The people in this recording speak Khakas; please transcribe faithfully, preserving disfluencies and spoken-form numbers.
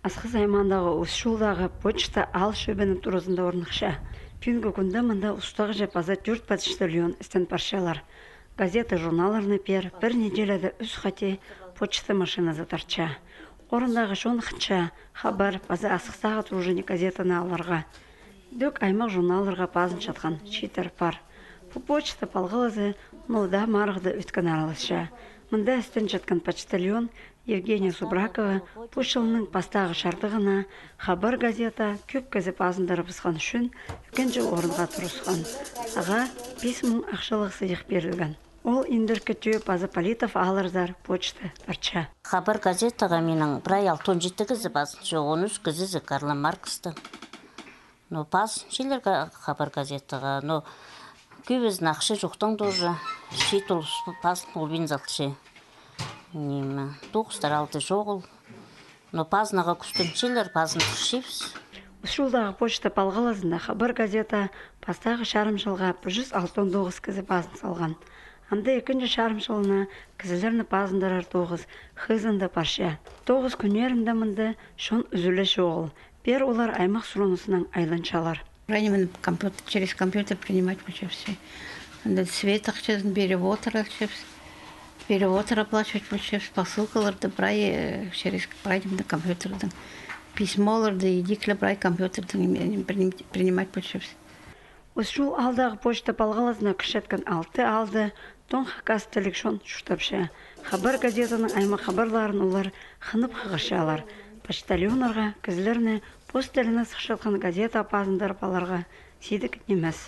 Асхыс аймаандағы Ус-Чулдағы почта аал чӧбінің туразында орныхча. Пӱӱнгі кӱнде мында устағҷы паза тӧрт почтальон істен парчалар. Газета-журналларны пеер пір неделяда ӱс хати почта машиназы тартча. Орындағы чон хынча «Хабар» паза «Асхыстағы труженик» газетаны аларға. Ідӧк аймах журналларға пазынчатхан чииттер пар. Пу почта палғалазы ноо даа марығда ӧткін араласча. Мында істенчатхан почтальон Евгения Субракова пу чылның пастағы чардығына «Хабар» газета кӧп кізі пазындырыбысхан ӱчӱн ікінҷі орынға турысхан. Ағаа пис муң ахчалығ сыйых пирілген. Ол индіркі тӧӧ паза Политов аалларзар почта парча. «Хабар» газетаға минің прай алтон читі кізі пазынча, он ӱс кізізі Карла Маркстаң. Но пазынчалар «Хабар» газетаға, но кӧбізін ахча чохтаң тоже, чиит улус пазын полбин салча. Ниме, тоғыстар алды чоғыл. Но пазынарға кӱстенчелер, пазындырчабыс. Ус-Чулдағы почта палғалазына «Хабар» газета пастағы чарым чылға пір чӱс алтон тоғыс кізі пазын салған. Анда ікінҷі чарым чылына кізілерні пазындырар тоғыс хызында парча. Тоғыс кӱннерінде мында чон ӱзӱле чоғыл. Пеер олар аймах сурынызынаң айланчалар. Прай ниме компьютер, через компьютер принимать полчабыс. Анда свет ахчазын перевод аралчабыс. Перевод оплачивать полчабыс, посылкаларды прай, э, через, прай ниме компьютердең. Письмоларды идӧк ле прай компьютердең ниме, принимать полчабыс. Ус-Чул аалдағы почта палғалазына кірчеткен алты аалда тоң хакас тіліг чон чуртапча. «Хабар» газетаның аймах хабарларын олар хынып хығырчалар. Почтальоннарға кізілерні пос тіліне сыхчатхан газета пазындырып аларға сидік нимес.